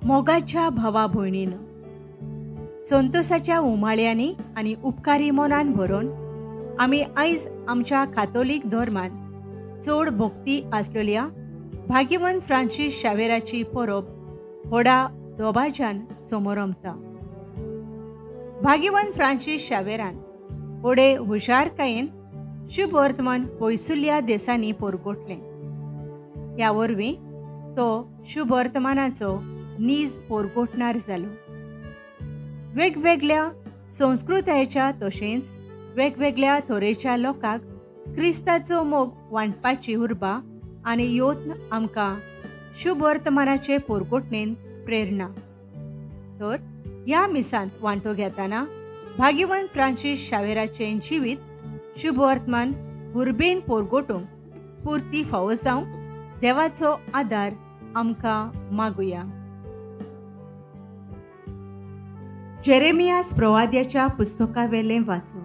मोगाच्या भावा भयणीन संतोसाच्या उमाळ्यांनी आनी उपकारी मनान भरून आमी आयज आमच्या कातोलीक धर्मान चड भक्ती आसलेल्या भाग्यवंत फ्रांसीस शावेराची परब व्हडा दबाज्यान समोरमता. भाग्यवंत फ्रांसीस शावेरान व्हडे हुशारकायेन शुभवर्तमान पयसुल्ल्या देशांनी परगटलें. ह्या वरवीं तो शुभवर्तमानाचो नीज परगटणार जालो. वेगवेगळ्या संस्कृतायेच्या तशेंच वेगवेगळ्या तरेच्या लोकांक क्रिस्ताचो मोग वांटपाची उर्बा आनी यत्न आमकां शुभवर्तमानाचे परगटणेन प्रेरणा. तर ह्या मिसांत वांटो घेतना भाग्यवंत फ्रांसीस शावेराचें जिवीत शुभवर्तमान उर्बेन परगटूंक स्फूर्ती फावो जावंक देवाचो आदार आमकां मागुया. जेरेमियास प्रवाद्याच्या पुस्तकावेलें वाचूं.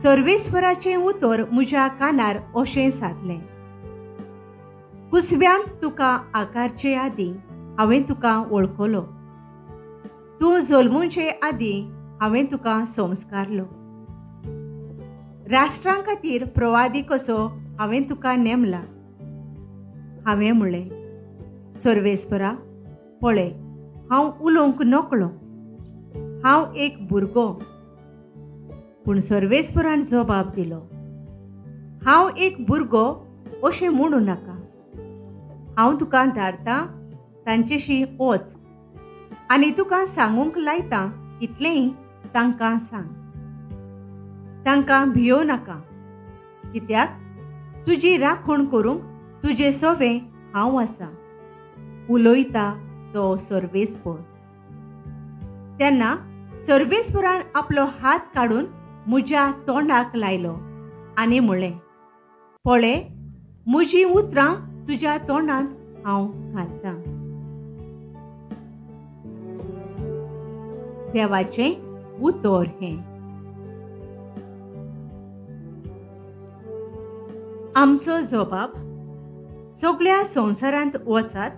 सर्वेस्वराचें उतर म्हज्या कानार अशें सादलें, कुसव्यांत तुका आकारचे आदीं हांवें तुका वळखलो, तूं जल्मुचे आदीं हांवें तुका संस्कारलो. राष्ट्रां खातीर प्रवादी कसो हांवें तुका नेमला. हांवें म्हणलें, सर्वेस्परा पळय, हांव उलोवंक नकळो, हांव एक भुरगो. पूण सर्वेस्परान जबाब दिलो, हांव एक भुरगो अशें म्हणूं नाका. हांव तुका धाडटा तांचेशी वच आनी तुका सांगूंक लायता तितलेंय तांकां सांग. तांकां भियो नाका, कित्याक तुजी राखण करूंक तुजे सवें हांव आसा, उलयता तो सर्वेस्पर. तेन्ना सर्वेस्परान आपलो हात काडून म्हज्या तोंडाक लायलो आनी म्हणलें, पळय, म्हजीं उतरां तुज्या तोंडांत हांव घालतां. देवाचें उतर हें. आमचो जबाब, सगळ्या संवसारांत वचात,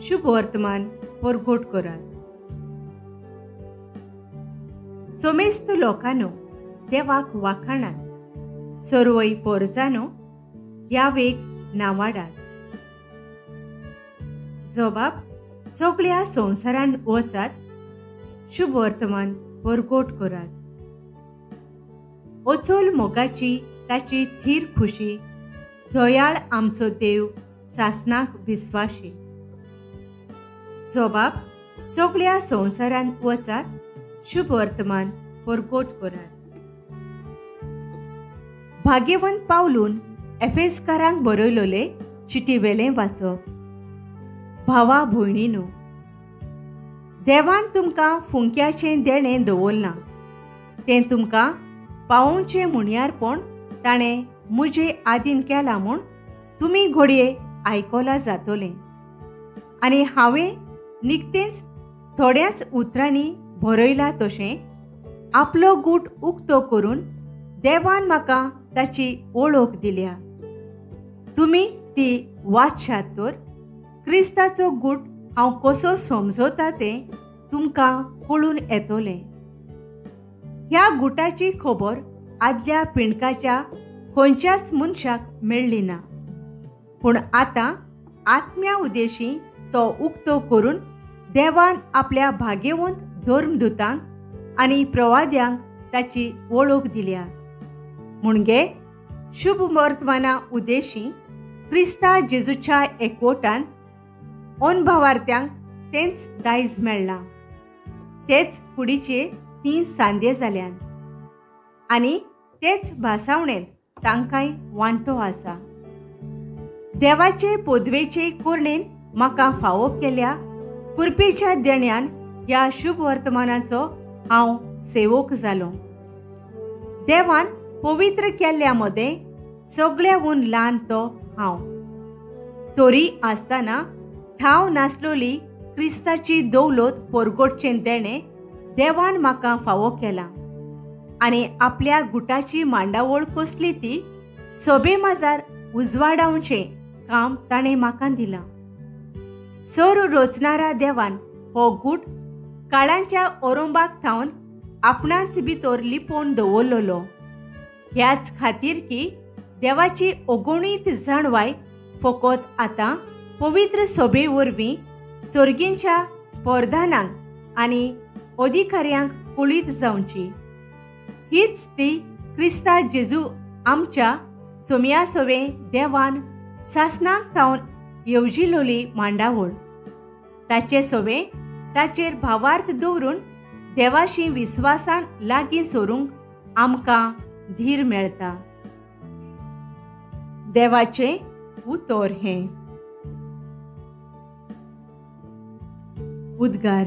शुभवर्तमान परगट करात. समेस्त लोकांनो देवाक वाखाणात, सर्वय पोरजानो ह्या वेग नावाडात. जबाब, सगळ्या संवसारांत वचात, शुभवर्तमान परगट करात. अचोल मोगाची ताची थीर खुशी, दयाळ आमचो देव सासनाक विस्वाशी. जबाब, सगळ्या संवसारांत वचात, शुभवर्तमान परगट करात. भाग्यवंत पावलून एफेसकारांक बरयलोले चिटीवेलें वाचप. भावा भयणीनो, देवान तुमकां फुंक्याचें देणें दवरलां, तें तुमकां पावोवचें म्हणयारपण ताणें म्हजे आदीन केलां म्हूण तुमी घडये आयकलां जातलें. आनी हांवें निकतेंच थोड्याच उतरांनी बरयलां तशें आपलो गूट उक्तो करून देवान म्हाका ताची वळख दिल्या. तुमी ती वाचशात तर क्रिस्ताचो गूट हांव कसो समजता तें तुमकां कळून येतलें. ह्या गुटाची खबर आदल्या पिंडकाच्या खंयच्याच मनशाक मेळ्ळी ना, पूण आतां आत्म्या उदेशी तो उक्तो करून देवान आपल्या भाग्यवंत धर्मदूतांक आनी प्रवाद्यांक ताची वळख दिल्या. म्हणजे शुभवर्तमाना उदेशी क्रिस्ता जेजूच्या एकवटान अनभावार्थ्यांक तेंच दायज मेळ्ळां, तेच कुडीचे तीं सांदे जाल्यान आनी तेच भासावणेंत तांकांय वांटो आसा. देवाचे पदवेचे कोरणेन म्हाका फावो केल्या कृपेच्या देण्यान ह्या शुभवर्तमानाचो हांव सेवक जालो. देवान पवित्र केल्ल्या मदें सगळ्याहून ल्हान तो हांव, तरी आसतना ठाव नासलोली क्रिस्ताची दौलत परगटचें देणें देवान म्हाका फावो केलां आनी आपल्या गुटाची मांडावळ कसली ती सभे माजार उजवाडावचें काम ताणें म्हाका दिलां. सर रोचणारा देवान हो गूट काळांच्या ओरोंबाक थावन आपणाच भितर लिपोवन दवरलेलो. ह्याच खातीर की देवाची अगणीत जाणवाय फकत आतां पवित्र सभे वरवीं सर्गींच्या परधानांक आनी अधिकाऱ्यांक कळीत जावची. हीच ती क्रिस्ता जेजू आमच्या सोम्या सोवे देवान सासणाक थावन येवजिलोली मांडावळ. ताचे सोवे ताचेर भावार्थ दवरून देवाशी विस्वासान लागीं सरूंक आमकां धीर मेळटा. देवाचें उतर हें. उद्गार.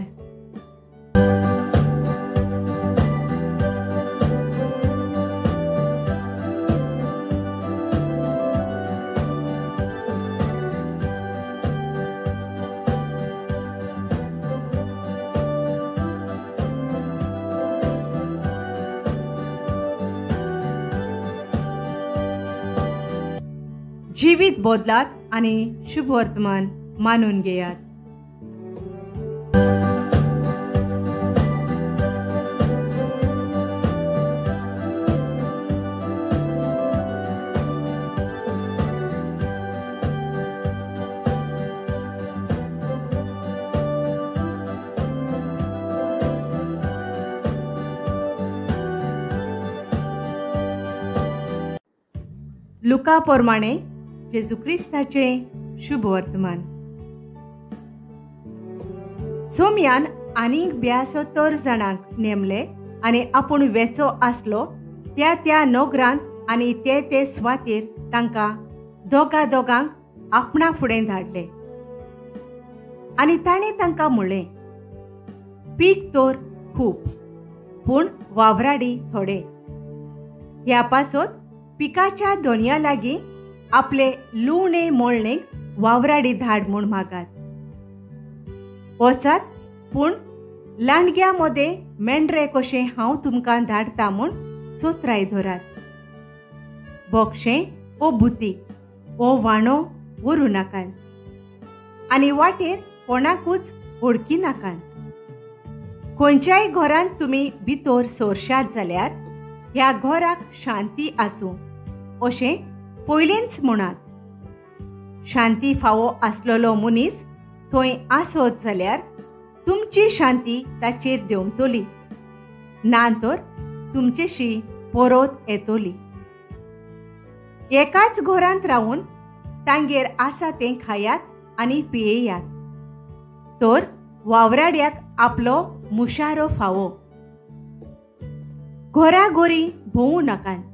जिवीत बदलात आनी शुभवर्तमान मानून घेयात. लुका प्रमाणे जेजू क्रिस्ताचें शुभवर्तमान. सोम्यान आनीक 72 जाणांक नेमले आनी आपूण वेचो आसलो त्या त्या नगरांत आनी ते ते सुवातेर तांकां दोगा दोगांक आपणा फुडें धाडले. आनी ताणें तांकां म्हणलें, पीक तर खूब पूण वावराडी थोडे. ह्या पासत पिकाच्या दोनया लागीं आपले लुवणे मोळणेक वावराडी धाड म्हूण मागात. वचात पूण लांडग्या मदें मेंढरे कशें हांव तुमकां धाडटा म्हूण चोत्राय धरात. बोक्षें ओ बुती ओ वाणो व्हरूं नाकात आनी वाटेर कोणाकूच वळखी नाकात. खंयच्याय घरांत तुमी भितर सोरशात जाल्यार ह्या घराक शांती आसूं अशें पयलींच म्हणात. शांती फावो आसलेलो मनीस थंय आसत जाल्यार तुमची शांती ताचेर देंवतली, ना तर तुमचेशी परत येतली. एकाच घरांत रावून तांगेर आसा तें खायात आनी पियेयात, तर वावराड्याक आपलो मुशारो फावो. घराघरी भोंवू नाकात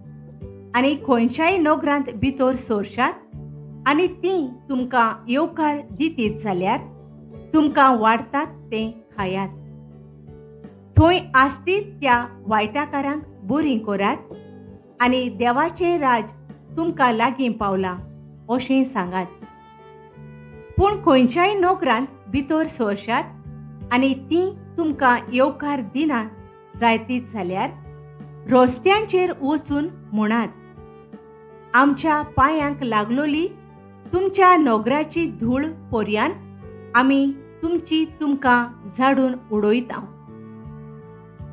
आनी खंयच्याय नगरांत भितर सोरशात आनी तीं तुमकां येवकार दितीत जाल्यार तुमकां वाडटात तें खायात. थंय आसतीत त्या वायटाकारांक बरीं करात आनी देवाचें राज तुमकां लागीं पावलां अशें सांगात. पूण खंयच्याय नगरांत भितर सोरशात आनी तीं तुमकां येवकार दिना जायतीत जाल्यार रस्त्यांचेर वचून म्हणात, आमच्या पांयांक लागलोली तुमच्या नगराची धूळ पर्यान आमी तुमची तुमकां झाडून उडयता.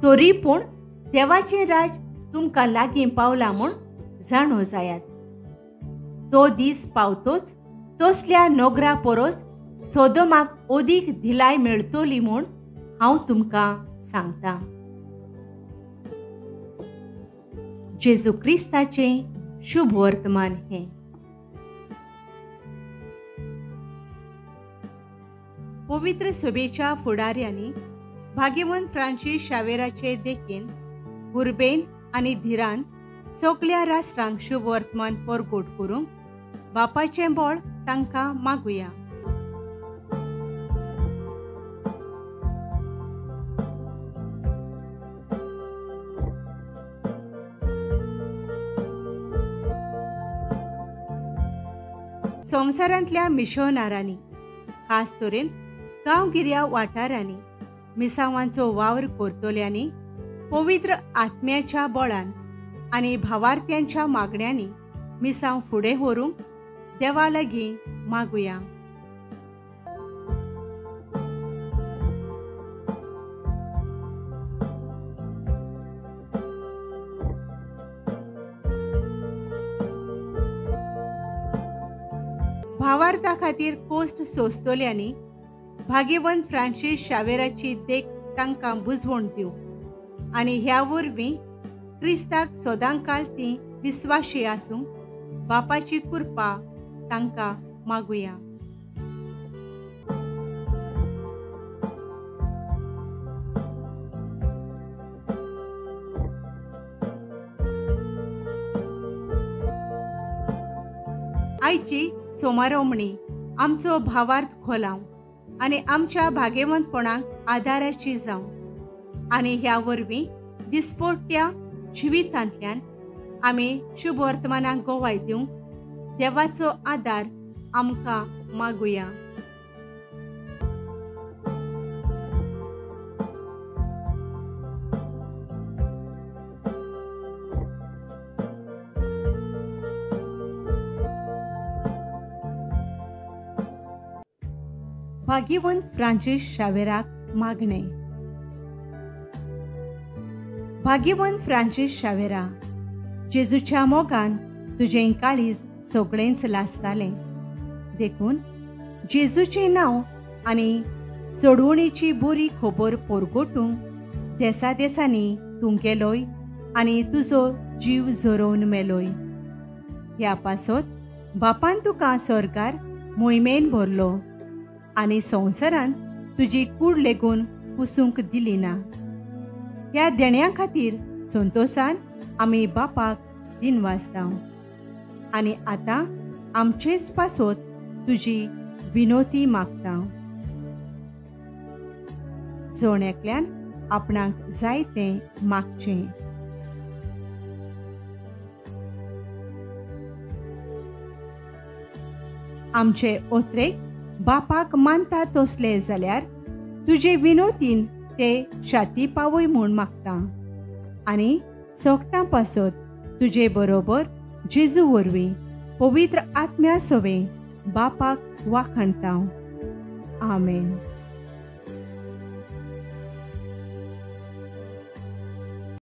तरी पूण देवाचें राज तुमकां लागीं पावलां म्हूण जाणो जायात. तो दीस पावतोच तसल्या नगरा परस सोदोमाक अदीक दिलाय मेळटली म्हूण हांव तुमकां सांगता. जेजू क्रिस्ताचें शुभ वर्तमान हें. पवित्र सभेच्या फुडाऱ्यांनी भाग्यवंत फ्रांसीस शावेराचे देखीन उर्बेन आनी धिरान सगल्या राष्ट्रांक शुभ वर्तमान परगोट करूंक बापाचें बळ तांकां मागुया. संवसारांतल्या मिशनारांनी खास तरेन गांवगिऱ्या वाठारांनी मिसावांचो वावर करतल्यांनी पवित्र आत्म्याच्या बळान आनी भावार्थ्यांच्या मागण्यांनी मिसांव फुडें व्हरूंक देवा लागीं मागुया. भावार्था खातीर कोश्ट सोंसतल्यांनी भाग्यवंत फ्रांसीस शावेराची देख तांकां बुजवण दिवं आनी ह्या वरवीं क्रिस्ताक सदांकाल तीं विस्वाशी आसूंक बापाची कृपा तांकां मागुया. आयची सोमारोमणी आमचो भावार्थ खोलाव आनी आमच्या भाग्यवंतपणाक आदाराची जावं आनी ह्या वरवीं दिसपट्ट्या जिवितांतल्यान आमी शुभ वर्तमानाक गोवाय दिवंक देवाचो आदार आमकां मागुया. भाग्यवंत फ्रांसीस शावेराक मागणें. भाग्यवंत फ्रांसीस शावेरा, जेजूच्या मोगान तुजें काळीज सगळेंच लासतालें, देखून जेजूचें नांव आनी सोडवणीची बरी खबर पोरगोटूंक देसा देसांनी तूं गेलोय आनी तुजो जीव झरोवन मेलोय. ह्या पासत बापान तुका स्वर्गार मोहिमेन भरलो आनी संवसारान तुजी कूड लेगून पुसूंक दिली ना. ह्या देण्या खातीर संतोसान आमी बापाक दिनवासता आनी आतां आमचेच पासत तुजी विनोती मागता. जण एकल्यान आपणाक जाय तें मागचें. आमचे ओत्रेक बापाक मानता तसले जाल्यार तुजे विनोतीन ते शाती पावय म्हूण मागता आनी सोगटां पासत तुजे बरोबर जेजू वरवीं पवित्र आत्म्या सवें बापाक वाखाणता. आमेन.